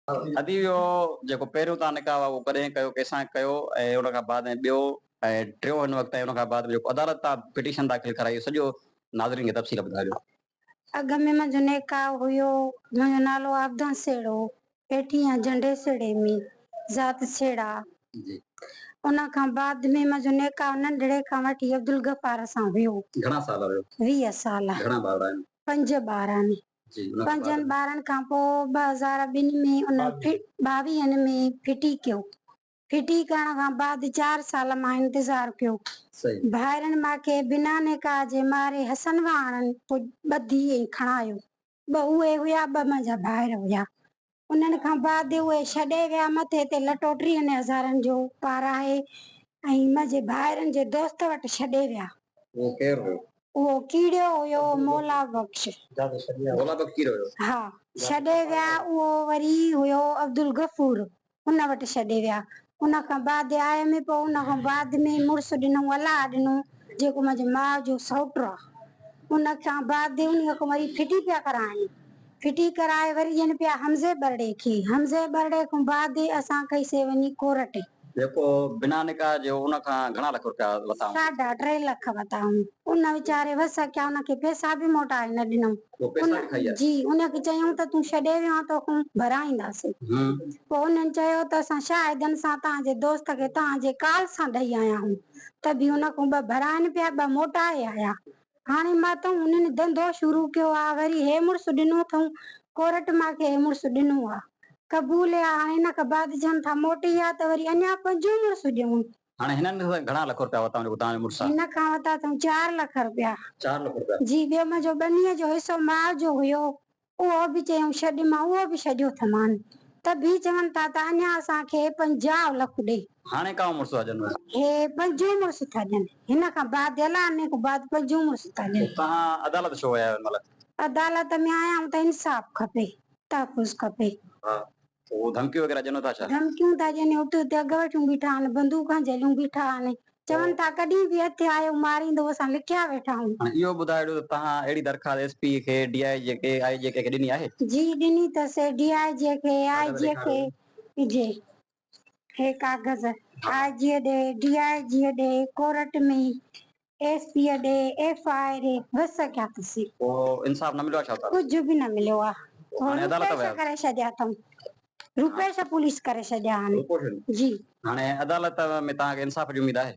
ادي اهو جيڪو پهريون توهان نڪاح هئا اهو ڪڏهن ڪيو ڪنهن سان ڪيو ۽ ان کان بعد ۽ ٻيو ۽ ٽيون هن وقت ۽ ان کان بعد جيڪو عدالت تان پٽيشن داخل ڪرائي سڄو ناظرين کي تفصيل ٻڌايو. اڳ ۾ منهنجو نڪاح هيو منهنجو نالو عابدان سيڙو پيٺي يا جهنڊي سيڙي ۾ ذات سيڙا جي. ان کان بعد ۾ منهنجو نڪاح ننڍڙي کان وٺي عبدالغفار سان هيو. گهڻا سال هيو؟ 20 سال. گهڻا ٻارڙا آهن؟ پنج ٻار آهن. پنجن ٻارن کان پوء 2002 ۾ ان ٻاويهن ۾ ڦٽي ڪيو. ڦٽي ڪرڻ کان بعد چار سال مان انتظار ڪيو. ڀائرن مان کي بنا نڪاح جي ماري حسن واهڻن پوء ٻڌي ۽ کڻايو. ٻه اهي هيا ٻه منهنجا ڀائر هيا. انهن کان بعد اهي ڇڏي ويا مٿي تي لٽو ٽيهن هزارن جو پارائي ۽ منهنجي ڀائرن جي دوست وٽ ڇڏي ويا. اهو ڪير هيو؟ اهو ڪيڙيو هيو مولا بخش. مولا بخش ڪيڙيو هيو؟ ها، ڇڏي ويا. اهو وري هيو عبدالغفور، ان وٽ ڇڏي ويا. ان کان بعد آيم پوء ان کان بعد ۾ مڙس ڏنو الله ڏنو جيڪو منهنجي ماء جو سئوٽ آ. ان کان بعد انهيء کان وري ڦٽي پيا ڪرائين. ڦٽي ڪرائي وري ڏين پيا حمزي ٻرڙي کي. حمزي ٻرڙي کان بعد اسان ڪئي سي وڃي ڪورٽ. جيڪو بنا نڪاح جي هو ان کان گهڻا لک روپيا وتائون؟ ساڍا ٽي لک وتائون. ان ويچاري وس ڪيا ان کي پئسا به موٽائي نه ڏنائون. پوء پئسا به کائي آيا؟ جي ان کي چيائون ته تون ڇڏي ويو آن توکون ڀرائينداسين. پوء انهن چيو ته اسان شاهدن سان توهان جي دوست کي توهان جي ڪال سان ڏئي آيا آهيون. ته به ان کان ٻه ڀرائن پيا ٻه موٽائي آيا. هاڻي مان تون انهن ڌنڌو شروع ڪيو آ وري هي مڙس ڏنو اٿئون ڪورٽ مان کي هي مڙس ڏنو آ قبول آ هاڻي ان کان بعد چون ٿا موٽي آ ته وري اڃا پنجون مڙس ڏيون. هاڻي هنن کان گهڻا لک روپيا ورتا جيڪو توهان جو مڙس آ؟ هن کان ورتا اٿئون چار لک روپيا. چار لک روپيا؟ جي ٻيو منهنجو ٻنيء جو حصو ماء جو هيو اهو به چيائون ڇڏ مان اهو به ڇڏيو ٿمان ته به چون ٿا ته اڃا اسان کي 50 لک ڏي. هاڻي ڪائون مڙس ٿا ڏين؟ هي پنجون مڙس ٿا ڏين. هن کان بعد اعلان کان بعد پنجون مڙس ٿا ڏين. پوء توهان عدالت ڇو ويا آهيو هن مهل؟ عدالت ۾ آيا آهيون ته انصاف کپي، تحفظ کپي. ها پوء هو ڌمڪيون وغيره ڏينو ٿا ڇا؟ ڌمڪيون ٿا ڏين، اتي اتي اڳ وٺيون بيٺا آهن، بندوقان جهليون بيٺا آهن، چون ٿا ڪڏهن به هٿ آيو ماريندو اسان لکيا ويٺا آهيون. هاڻي اهو ٻڌايو ڏيو ته توهان اهڙي درخواست ايس پي کي، ڊي I جي کي، آء جي کي ڏني آهي؟ جي ڏني اٿس، ڊي I جي کي، آء جي کي، جي هي ڪاغذ آء جي ڏي، ڊي I جي ڏي، ڪورٽ ۾ ايس پي ڏي، ايف I R وس ڪيا اٿس. پوء انصاف نه مليو آهي ڇا اتان؟ ڪجهه به نه مليو آهي. هاڻي عدالت روپيش ويا. ڪري ڇڏيا اٿئون. روپيش پوليس ڪري ڇڏيا آهن. جي. هاڻي عدالت ۾ توهان کي انصاف جي اميد آهي؟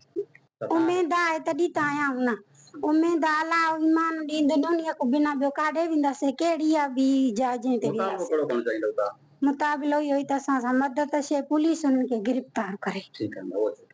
اميد آهي تڏهن ته آيا آهيون نه. اميد آ الله ايمان ڏيندن انهيء کان بنا ٻيو ڪاڏي وينداسين ڪهڙي آ ٻي جاء جنهن تي مطالبو وينداسين. ڪهڙو ڪرڻ چاهيندؤ توهان؟ مطالبو اهو ئي ته اسان سان مدد ٿئي پوليس انهن کي گرفتار ڪري. ٺيڪ آهي.